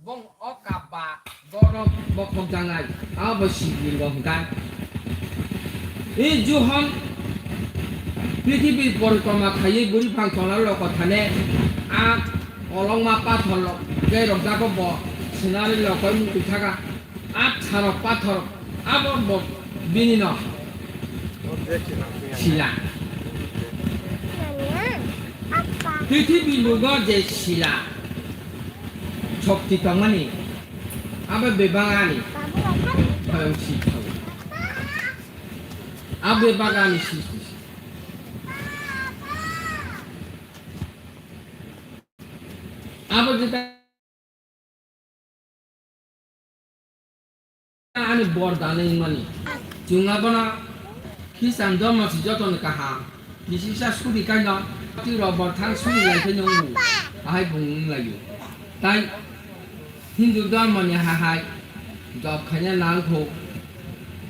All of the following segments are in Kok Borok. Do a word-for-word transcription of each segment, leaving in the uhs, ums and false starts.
Bong o kap ba borok bokhok janai, abo bo Shivlingo hwnkha. I Johon prithibi porikroma khaiwi bwrwi phang tongnai rok thane a kolokma pathor rok tei rok jago bo swnari lokoi muitu thaka. A tharok pathor abo bo bini no sila. Prithibi lugo je sila shokti tongmani abo bebak ani hayung si thago. Abo bebak ani si si si. Abo jeta ani bor dana wngmani. Chwng abono Christian dhormo se jotoni kaham. Bisingsa suri kaino twi rok bor thang suri lai khe nung ahai bung wng laio. Tai Hindu dhormo ni hahai job khaina nang kho.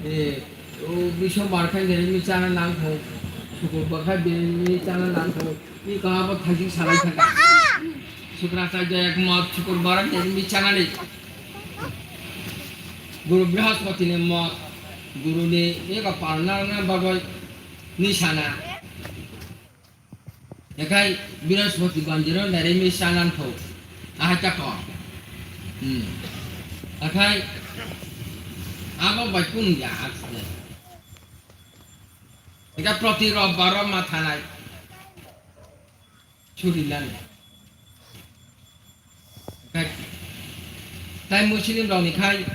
E, o biso bar khai bini chana nang kho. Sukur bar khai bini chana nang kho. I kaham bo thaising salai thaka. Sukra chaijak mot sukur bar khai bini chana ni. Guru Brihaspati ni mot, guru ni ego parna na bagoi ni sana. Ekai Brihaspati banjiro nairai mi sanan tho. Aha chako. Hmm. Akai abo bai kun ya aksne. Eka proti robbaro mathanai. Churi lani. Kai, tai Muslim rok ni khai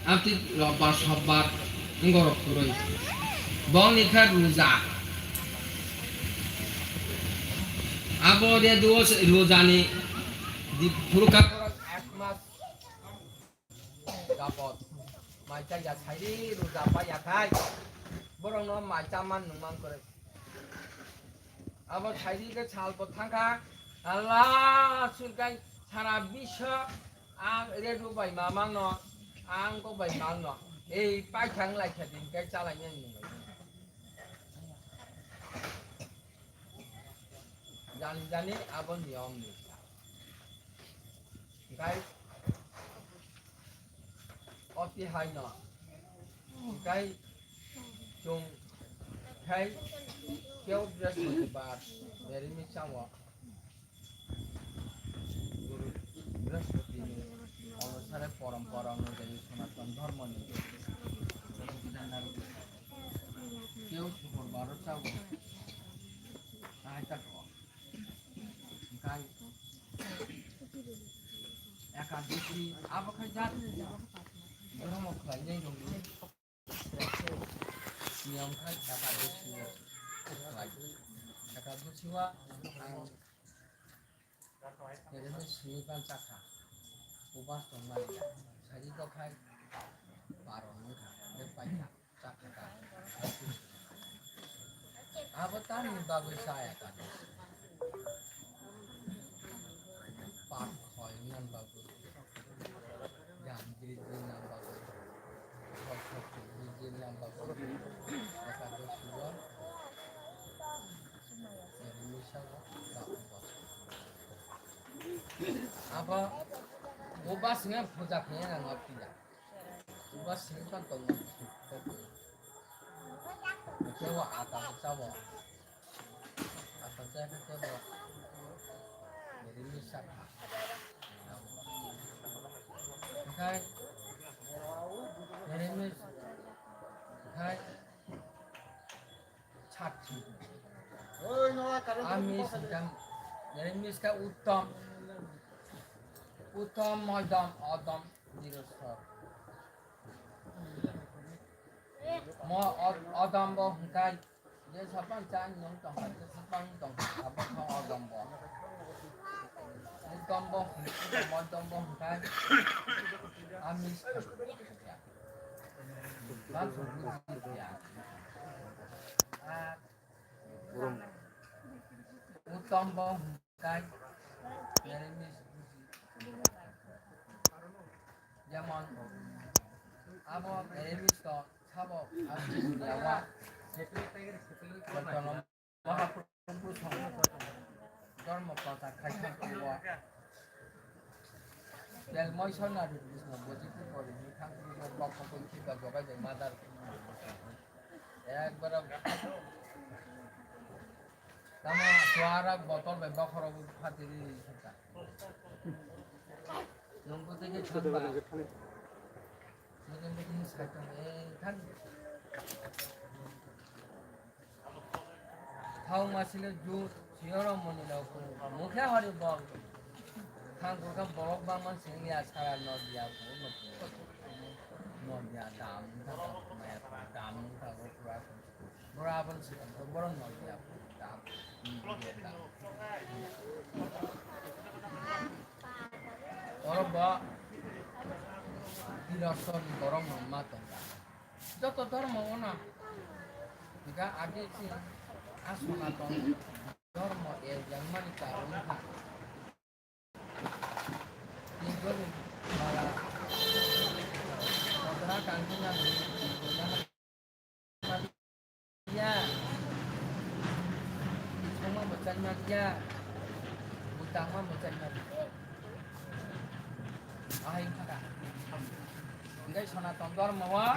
amtwi rok bar sop bar wngor rok kwrwi. Bong ni khai ruja. Abo de duo se ruja ni di phuru ka ek mas. Jabot mai cha ya sairi ruja pa ya khai. Borok no mai cha man nung man kwrwi. Abo sairi khe sal bo thangkha, Allah sulkai sara biswa ang redu bai mamang no, ang ko bai mang no. Ei paithang lai kha din kai chalai nai nung. Jani jani abo niyom ni. Kai Oti hai no. Hikai chwng khai keu Brihaspatibar berimi chao. Guru Brihaspati ni onusare porompora onujai Sanatan Dharma ni keu Sukurbar o chao. Ahai ta kho. Hikai Ekadoshi, abo khai jat dhormo khlainai rokni niyom khai Ekadoshi khlai. Ekadoshi o ang ereni sini ban chakha, ubas tongmani, sari dokhai baron wngkha, bek paikha. Abo tamni bagwi chaya kha? Pap khoi wngna bagwi, gam bidi wngna bagwi, bokthok bidi wngna bagwi, ekadoshi o, ermi sao, abo, o basingni puja khaina nango tila. Uba singkha tongo. Kebo ata chabo. Ata chai khe kebo. Rimi sakha. Khai. Rimi. Khai. Chakchi. Ami singkam. Rimi ska uttom. Uttom, modom, odom. Dirosor. Mo od-, odom bo hwnkhe je sapan cha nung tongkha, je sapan tongkha, abo kha odom bo. Odom bo hwnkhe, odom bo hwnkhe, ami sa-, ba sa-, ya. Ah, Uttom bo hwnkhe Jeremiah. Jemon abo Jeremiah to sabo Abdul Yawa. Koitono Mahaprabhu song dhormo prochar khai thangkha. Tel moi sona ri Krishna boji ki kori ni thang kri no bok ko koi ki ka jogai jai madar. Ek bara tama suara botol bai bok horo bu phatiri thang. Nunggu tege thang ba. Mungkin mungkin sai tong e thang. Thau masile ju siyoro moni rok mukhe hori bol. Thang kurka borok bangma singya sara no dia ko no ko. No dia dam ta ko maya ko dam ta ko pura ko. Bora abon si ko bora no dia ko dam. Oro bo tirasoni borok no ma tong. Joto dhormo o na. Hingkha agi si a Sonaton dhormo e jangmani karon wngkha. Tini bini bala kotora kangkina ya. Bisingma bwchai manya. Bwtangma bwchai manya. Ahai wngkha da. Hingkhe Sonaton dhormo o